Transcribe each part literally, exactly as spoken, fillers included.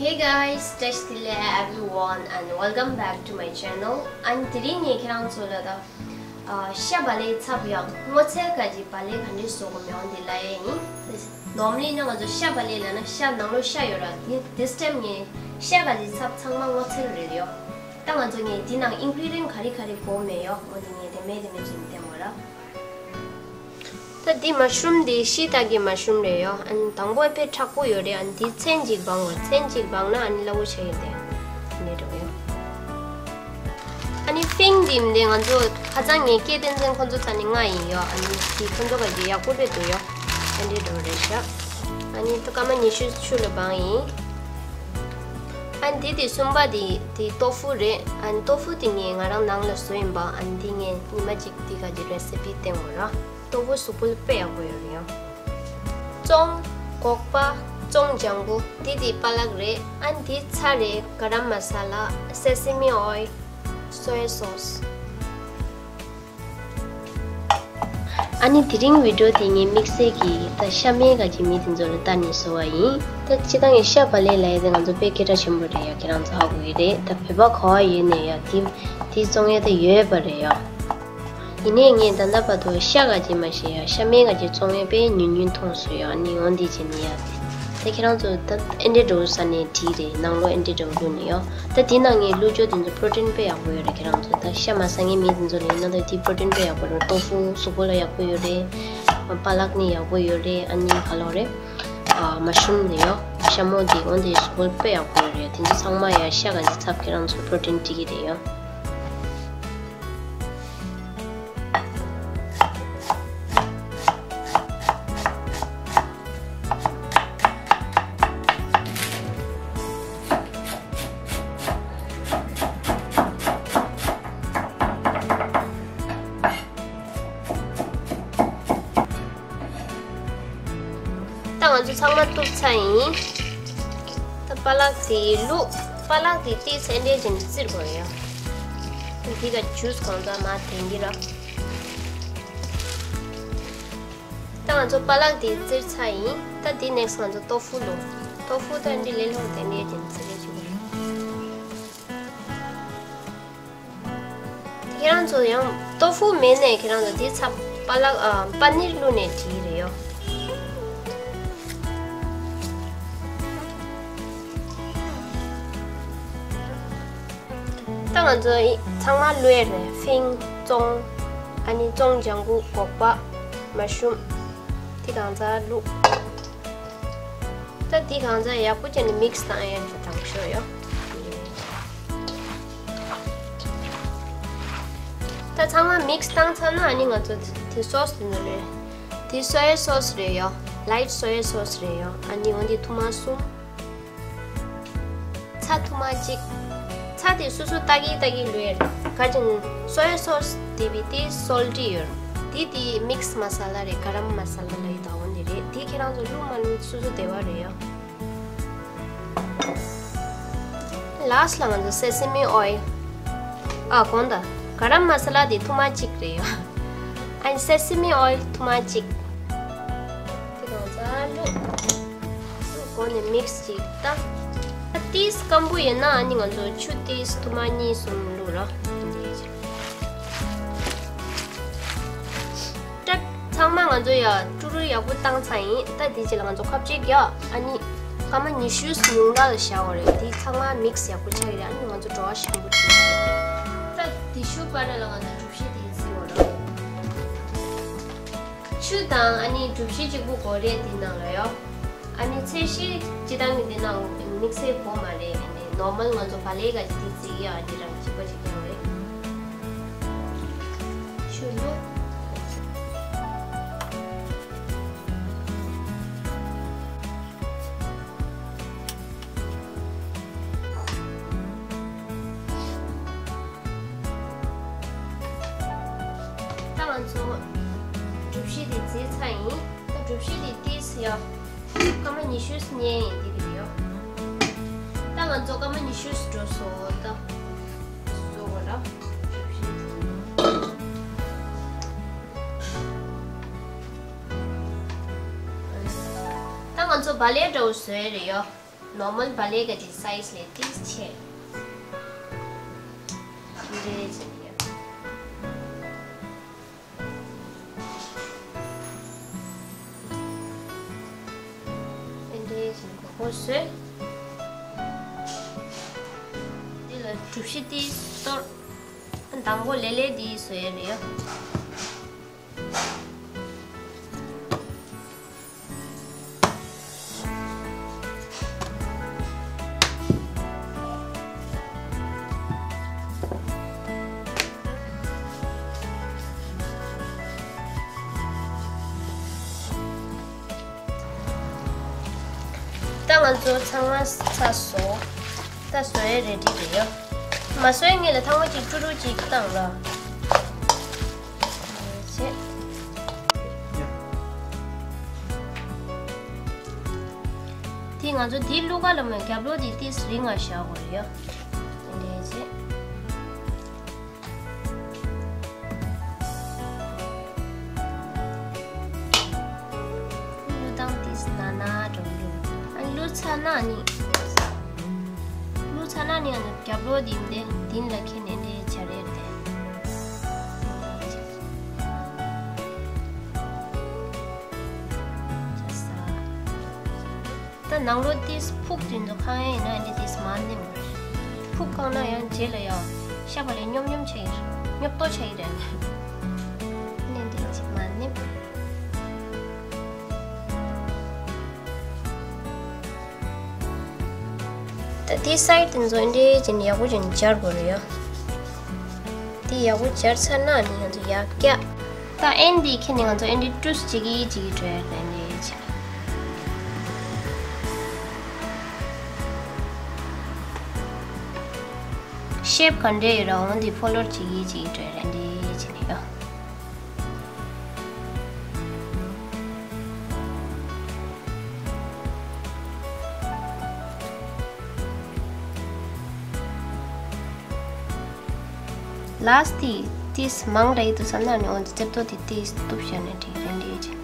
Hey guys, བཀྲ་ཤིས་བདེ་ལེགས། Everyone, and welcome back to my channel. ཨ་ནི་དེ་རིང་ངས་ཁྱེད་རང་ཚོ་ལ་ད་ཨ་ཤ་བག་ལེབ་ཚབ་ཡང་སྔོ་ཚལ་ག་གི་བག་ལེབ་ག་འདྲས་བཟོ་དགོས་མེད་འོང་དེ་ལ་ཡས་ཡིན། Normally ནི་ང་ཚོ་ཤ་བག་ལེབ་ལབ་ན་ཤ་ནང་ལོགས་ཤ་ཡོད་ར། དེ་this time ངས་ཤ་ག་གི་ཚབ་ཚང་མ་སྔོ་ཚལ་རེད་ཡོད། ད་ང་ཚོ་ངས་དེ་ནང་ཨིན་གྷི་རི་ཌི་ཡན་ག་རེ་ག་རེ་དགོས་མེད་ཡོད་འོང་དེ་ངས་དེ་མེད་དེ་མེད་ཅིག་བསྟན་དགོས་ར། ད་འདི་མ་ཤུམ་འདི་ཤི་ཏ་གི་མ་ཤུམ་རེད་ཡོ། ཨ་ནི་དང་པོ་དཔེ་མཁྲེགས་པོ་ཡོད་རེད། ཨ་ནི་འདི་ཚན་གཅིག་སྦང་དགོས། ཚན་གཅིག་སྦང་ན་ཨ་ནི་སླ་བོ་ཆགས་ཡོད་དེ། འདི་འགྲོ་ཡོ། ཨ་ནི་ཕིང་འདི་འདི་ང་ཚོ་ཁ་སང་ངས་སྐད་བསྟན་ཚན་ཁོ་ཚོ་ཚ་ནི་ལྔ་ཡིན་ཡོ། ཨ་ནི་འདི་ཁོ་ཚོ་ག་གི་ཡག་པོ་རེད་འདུག་ཡོ། ཨ་འདི་འགྲོ་རེད་ཤག་ཨ་ནི་ཏུ་སྐར་མ་ཉི་ཤུ་ཆུ་ལ་སྦང་ཡིན། ཨ་ནི་འདི་དེ་གསུམ་པ་དེ་དེ་ཏོ་ཧྥུ་རེད། ཨ་ནི་ཏོ་ཧྥུ་དེ་ངས་ང་རང་ནང་ལ་བཟོས་ཡིན་པ། ཨ་ནི་འདི་ངས་ཉི་མ་གཅིག་འདི་ག་གི་རེ་སི་པི་བསྟན་དགོས་ར། ཏོ་ཧྥུ་གཟུགས་པོ་དཔེ་ཡག་པོ་ཡོད་རེད་ཡ། ཙོང་། སྒོག་པ། ཙོང་ལྗང་གུ། འདི་དེ་པ་ལག་རེད། ཨ་ནི་འདི་ཚྭ་རེད། ག་རམ་མ་ས་ལ། སེ་སི་མི་ཨོ་ཡིལ། སོ་ཡ་སོ་སི། ཨ་ནི་དེ་རིང་བི་ཌི་ཡོ་དེ་ངའི་དམིགས་བསལ་གྱི་ད་ཤ་མེད་ག་གི་མི་དེ་ཚོ་ལ་ལྟ་ནས་བཟོ་བ་ཡིན། ད་སྤྱིར་བཏང་ངས་ཤ་བག་ལེབ་ལབ་ཡ་དེ་ང་ཚོ་དཔེ་སྐད་གྲགས་ཆེན་པོ་རེད་ཡ། ཁྱེད་རང་ཚོ་ཧ་གོ་གི་རེད། ད་བོད་པ་ག་བ་ཡོད་ནས་ཡ་དེ་དེ་བཙོང་ཡ་དེ་ཡོད་པ་རེད་ཡ། ཡིན་ནའི་ངས་ད་ལྟ་བར་དུ་ཤ་ག་གི་མ་ཤེས་ཡ། ཤ་མེད་ག་གི་བཙོང་ཡ་དཔེ་ཉུང་ཉུང་མཐོང་སོང་ཡ། ཨ་ནི་འོན་ཏེ་བྱས་ནས་ཡ་དེ། ད་ཁྱེད་རང་ཚོ་ད་ཨེ་འདྲས་འགྲོ་ས་ནས་བྲིས་རེད། ནང་ལོགས་ཨེ་འདྲས་འགྲོ་བླུགས་ནས་ཡོད། ད་དེ་ནང་ངས་བླུགས་ཆོག་དེ་ཚོ་པྲོ་ཊིན་དཔེ་ཡག་པོ་ཡོད་རེད། ཁྱེད་རང་ཚོ་ད་ཤ་མ་ཟ་མཁན་མི་དེ་ཚོ་ལ་ཡིན་ན་ད་དེ་པྲོ་ཊིན་དཔེ་ཡག་པོ་རེད། ཏོ་ཧྥུ་གཟུགས་པོ་ལ་ཡག་པོ་ཡོད་རེད། པ་ལག་ནི་ཡག་པོ་ཡོད་རེད། ཨ་ནི་ག་ལོག་རེད། ཨ་མ་ཤུམ་དེ་ཡོད། ཤ་མོ་དེ་འོན་ཏེ་གཟུགས་པོ་དཔེ་ཡག་པོ་ཡོད་རེད། དེ་ཚོ་ཚང་མ་ཡ་ཤ་ག་གི་ཚབ་ཁྱེད་རང་ཚོ་པྲོ་ཊིན་སྤྲད་ཀྱི་རེད་ཡོད། ད་ང་ཚོ་ཚང་མ་གཏུབ་ཚར་ཡིན། ད་པ་ལག་དེ་བླུགས། པ་ལག་དེ་ཏོག་ཙམ་འདྲ་བྱས་ནས་བཙིར་དགོས་ཡ། ད་འདི་ག་ཇུས་གང་ཚང་མ་དེང་གི་ར། ད་ང་ཚོ་པ་ལག་དེ་བཙིར་ཚར་ཡིན། ད་དེ་ནེག་སི་ང་ཚོ་ཏོ་ཧྥུ་བླུགས། ཏོ་ཧྥུ་ད་འདི་ལས་སླ་པོ་དེ་འདྲ་བྱས་ནས་བཙིར་རེ་བྱེད་དགོས་ཡ། ཁྱེད་རང་ཚོ་ཡང་ཏོ་ཧྥུ་མེད་ནས་ཁྱེད་རང་ཚོ་དེ་ཚབ་པ་ལག་ཨ་པ་ནིར་བླུགས་ནས་བྲིས་རེད་ཡོ། ད་ང་ཚོ་ཚང་མ་བླུགས་ཡས་རེད། ཕིང་། ཙོང་། ཨ་ནི་ཙོང་ལྗང་གུ། སྒོག་པ། མ་ཤུམ། དེ་གང་ཚང་བླུགས། ད་འདི་གང་ཚང་ཡག་པོ་བྱས་ནས་མིག་སི་བཏང་ཡ་དང་ཤོག་ཡོ། ད་ཚང་མ་མིག་སི་བཏང་ཚར་ན་ཨ་ནི་ང་ཚོ་དེ་སོ་སི་དེ་ཚོ་རེད། དེ་སོ་ཡ་སོ་སི་རེད་ཡོ། ལའིཊ་སོ་ཡ་སོ་སི་རེད་ཡོ། ཨ་ནི་འོན་ཏེ་ཐུར་མ་གསུམ། ཚྭ་ཐུར་མ་གཅིག་ཚྭ་དེ་སོ་སོ་ལྟ་གི་ལྟ་གི་བླུགས་ཡ་རེད། ག་ཅིག་སོ་ཡ་སོ་སི་དེ་བི་དེ་སོལ་ཊི་ཡོད་རེད། དེ་དེ་མིག་སི་མ་ས་ལ་རེད། ག་རམ་མ་ས་ལ་ལ་ཡི་ད་འོན་ཏེ་རེད། དེ་ཁྱེད་རང་ཚོ་བླུགས་མ་བླུགས་སོ་སོ་བདེ་བ་རེད་ཡོ། ལཱསི་ལ་ང་ཚོ་སེ་སི་མི་ཨོ་ཡིལ། ཨ་གོང་ད་ག་རམ་མ་ས་ལ་དེ་ཐུར་མ་གཅིག་རེད་ཡོ། ཨ་ནི་སེ་སི་མི་ཨོ་ཡིལ་ཐུར་མ་གཅིག་དེ་གང་ཚང་བླུགས། བླུགས་གོང་ནས་མིག་སི་གཅིག་བཏང་། ཨ་ཏིས་སྐམ་པོ་ཡིན་ན་ཨ་ནི་ང་ཚོ་ཆུ་ཏིས་ཐུར་མ་གཉིས་གསུམ་བླུགས་ར། ད་ཚང་མ་ང་ཚོ་ཡ་ཀྲུ་རུ་ཡག་པོ་བཏང་ཚར་ཡིན། ད་དེ་རྗེས་ལ་ང་ཚོ་ཁབ་ཅིག་ཡ་ཨ་ནི་སྐར་མ་ཉི་ཤུ་ཉུང་མཐའ་ལ་བཞག་དགོས་རེད། དེ་ཚང་མ་མིག་སི་ཡག་པོ་ཆགས་ཡོད་རེད། ཨ་ནི་ང་ཚོ་བྲོ་བ་ཞིམ་པོ་བྱེད་ཀྱི་རེད། ད་དེ་ཤུ་བར་ལ་ང་ཚོ་གྲུ་བཞི་དེ་བརྩི་དགོས་རེད། ཆུ་དང་ཨ་ནི་གྲུ་བཞི་གཅིག་པུ་དགོས་རེད་དེ་ནང་ལ་ཡ། ཨ་ནི་ཚད་གཞི་སྤྱིར་བཏང་གི་འདི་ནང་དམིགས་བསལ་དགོས་མ་རེད། ཨ་ནི་ནོར་མལ་ང་ཚོ་བག་ལེབ་ག་ཅིག་དེ་བརྩི་གི་ཡ། ཨ་ནི་རང་གཅིག་པ་ཅིག་ཀྱང་རེད། ཆུ་བླུགས། ད་ང་ཚོ་གྲུ་བཞི་དེ་བརྩིས་ཚར་ཡིན། ད་གྲུ་བཞི་དེ་ཏིས་ཡ། སྐར་མ་ཉི་ཤུ་ཉན་ཡིན་དེ་རེད་ཡོ། ད་ང་ཚོ་སྐར་མ་ཉི་ཤུ་འགྲོ་སོང་ད། བཟོ་དགོས་ར། ད་ང་ཚོ་བག་ལེབ་འདྲ་བོ་བཟོས་རེད་ཡོ། ནོར་མལ་བ་ལེ་ག་ཅིག་སའི་ཛི་ལས་ཏིས་ཆེ། འདི་འདྲའི་བྱས་ནས་ཡོད། འདི་འདྲའི་བྱས་ནས་མགོ་སྐོར་བཟོས། འདི་ལ་གྲུ་བཞི་ཏིས་གཏོར། མདང་དགོང་ལེ་ལེ་འདི་བཟོས་ཡོད་རེད། ད་ང་ཚོ་ཚང་མ་ཚར་སོང་། ད་བཟོ་ཡས་རེ་ཌི་རེད་ཡོ། མ་བཟོས་སྔོན་ལ་ཐང་མ་གཅིག་ཀྲུ་ཀྲུ་གཅིག་བཏང་ལ། བྱས། དེ་ང་ཚོ་དེའི་གླུ་གར་ལ་མོ་རྒྱབ་ལོགས་དེ་ཏིས་རིང་ང་བཞག་དགོས་རེད་ཡོ། དེ་འདྲས་བྱས། གླུ་བཏང་ཏིས་ན་ན་འགྲོ་གི་འདུག་ཨ་ནི་གླུ་ཚར་ན་ནི། གླུ་ཚར་ན་ནི་ཨ་ནི་རྒྱབ་ལོགས་དེ་འདི་འདིན་ལ་ཁྱེར་ནས་འདི་བྱ་རེད་དེ། ད་ནང་ལོགས་ཏིས་ཕུག་དེ་ཚོ་གང་ཡང་ཡིན་ན་འདི་ཏིས་མ་ནིམ། ཕུག་གང་ན་ཡང་རྗེས་ལ་ཡང་ཤ་བ་ལས་སྙོམ་སྙོམ་ཆགས་ཡིན། སྙོབ་ཏོ་ཆགས་ཡིན་རེད། ནས་འདི་ཅི་མ་ནིམ། ད་དེ་སའི་ཌི་དེ་ཚོ་འདི་འདྲའི་བྱས་ནས་ཡག་པོ་བྱས་ནས་སྦྱར་དགོས་རེད་ཡ། དེ་ཡག་པོ་སྦྱར་ཚར་ན་ནི་ང་ཚོ་ཡར་བཀྱག་ད་ཨེན་འདི་ཁྱེར་ནས་ང་ཚོ་ཨེན་འདི་ཀྲུས་བྱེད་ཀྱི་བྱེད་ཀྱི་འགྲོ་ཡ་རེད་འདི་བྱས་ནས། ཤེབ་ག་འདྲ་ཡོད་ར་འོང་འདི་ཕོ་ལོ་བྱེད་ཀྱི་བྱེད་ཀྱི་འགྲོ་ཡ་རེད་འདི་བྱས་ནས་ཡ། ལཱས་ཊི་ཏིས་མང་རེད་དུ་བསམ་ན་ནི་འོ་འདི་རྩེབ་ཏོ་དེ་ཏིས་གཏུབ་བྱས་ནས་འགྲིག་རེད་འདི་བྱས།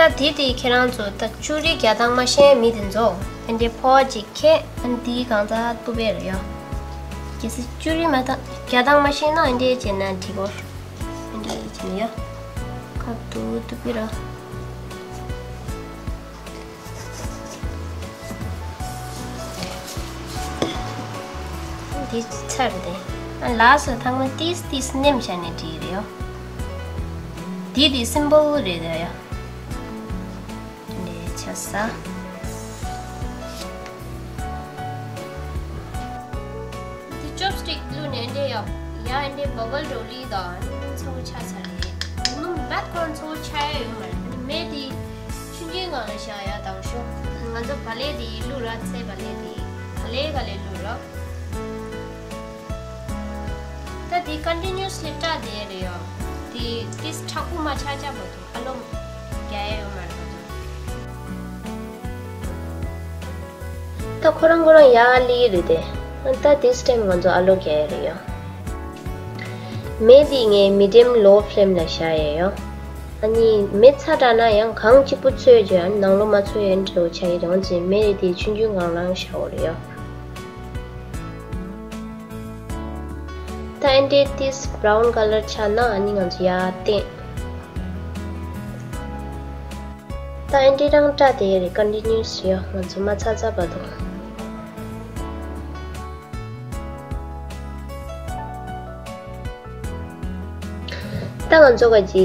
ད་དེ་དེ་ཁྱེད་རང་ཚོ་ད་ཅུ་རི་རྒྱག་སྟངས་མ་ཤེས་མི་དེ་ཚོ་ཨ་འདྲའི་ཕོ་བ་ཅིག་ཁྱེད་ཨ་འདི་གང་ཚ་གཏུབ་པའི་རེད་ཡོ། གལ་སྲིད་ཅུ་རི་མ་ད་རྒྱག་སྟངས་མ་ཤེས་ན་ཨ་འདྲའི་བྱས་ན་འགྲིག་གོ། ཨ་འདྲའི་བྱས་ན་ཡོ། ཁ་ཏུ་གཏུབ་པའི་ར། འདི་ཚར་ཏེ། ཨ་ལགས་སོ་ཐང་མ་ཏིས་ཏིས་ནེམ་བྱས་ནས་འགྲིག་རེད་ཡོ། འདི་དེ་སིམ་པལ་རེད་ཡོ། འདི་ཆ་ས། འདི་ཅོབ་སི་ཊིག་བླུགས་ནས་འདི་ཡོ། ཡ་འདི་བ་བལ་རོ་ལི་དང་ཚ་བོ་ཆ་ཚ་རེད། ནུམ་བད་ཁོ་ཚ་བོ་ཆ་ཡ་ཡོད་མ་རེད། མེ་དེ་ཆུང་ཆུང་ངང་ལ་བཞག་ཡ་དང་ཤོག་ང་ཚོ་བ་ལེ་དེ་བླུགས་ར་ཚེ་བ་ལེ་དེ་བ་ལེ་ག་ལེ་བླུགས་ར། ད་དེ་ཀོན་ཊི་ནིའུ་སི་ལི་སྐྲ་དེ་རེད་ཡོ། དེ་ཏིས་མཁྲེགས་པོ་མ་ཆགས་ཆགས་པ་དུ་ཨ་ལོ་རྒྱག་ཡ་ཡོད་མ་རེད་པ་དུ། ད་ཁོ་རང་ཁོ་རང་ཡར་ལི་རེད་དེ། ད་this time ང་ཚོ་ཨ་ལོ་རྒྱག་ཡ་རེད་ཡོ། མེ་དེ་ངས་མི་ཌི་ཡམ་ལོ་ཕི་ལེམ་ལ་བཞག་ཡ་ཡོ། ཨ་ནི་མེ་ཚ་དྲགས་ན་ཡང་གང་གཅིག་པུ་ཚོས་ཀྱི་ཨ་ནི་ནང་ལོ་མ་ཚོས་ཡན་འདྲ་བོ་ཆགས་ཀྱི་རེད། འོན་ཀྱང་མེ་དེ་ཆུང་ཆུང་གང་ལང་བཞག་འོ་རེད་ཡོ། ད་ཨེ་འདྲའི་ཏིས་བྷ་རའུན་ཀ་ལར་ཆགས་ན་ཨ་ནི་ང་ཚོ་ཡར་བསྟན། ད་ཨེ་འདྲའི་རང་སྐྲ་དེ་རེད་ཀོན་ཊི་ནིའུ་སི་ཡོ། ང་ཚོ་མ་ཚ་ཚ་བར་དུ། ད་ང་ཚོ་ག་ཅི་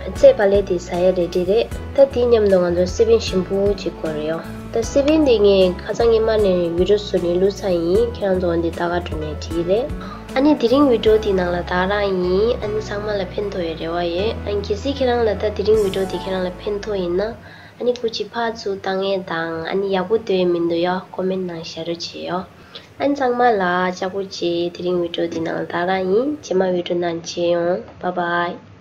རྩེ་བ་ལེ་དེ་ཟ་ཡ་རེ་ཌི་རེད། ད་དེའི་མཉམ་དུ་ང་ཚོ་སི་པན་ཞིམ་པོ་ཅིག་དགོས་རེད་ཡོ། ད་སི་པན་དེ་ངས་ཁ་སང་ཉི་མ་ནས་བི་ཌི་ཡོ་བཟོས་ནས་བླུགས་ཚར་ཡིན། ཁྱེད་རང་ཚོ་འདི་ལྟ་ག་འགྲོ་ནས་བྲིས་རེད། ཨ་ནི་དེ་རིང་བི་ཌི་ཡོ་དེའི་ནང་ལ་ད་རང་ཡིན། ཨ་ནི་ཚང་མ་ལ་ཕན་ཐོགས་ཡོད་རེ་བ་ཡོད། ཨ་ནི་གལ་སྲིད་ཁྱེད་རང་ལ་ད་དེ་རིང་བི་ཌི་ཡོ་དེ་ཁྱེད་རང་ལ་ཕན་ཐོགས་ཡིན་ན། ཨ་ནི་སྐུ་མཁྱེན་ཕར་ཚུར་བཏང་ཡས་དང་ཨ་ནི་ཡག་པོ་འདོད་མི་འདོད་ཡ་ཀོ་མེན་ནང་བཞག་རོགས་བྱེད་ཡོ། ཨ་ནི་ཚང་མ་ལ་ལྕགས་པོ་ཆེ། དེ་རིང་བི་ཌི་ཡོ་འདི་ནང་ལ་ད་ག་རང་ཡིན། རྗེས་མ་བི་ཌི་ཡོ་ནང་མཇལ་ཡོང་། Bye bye།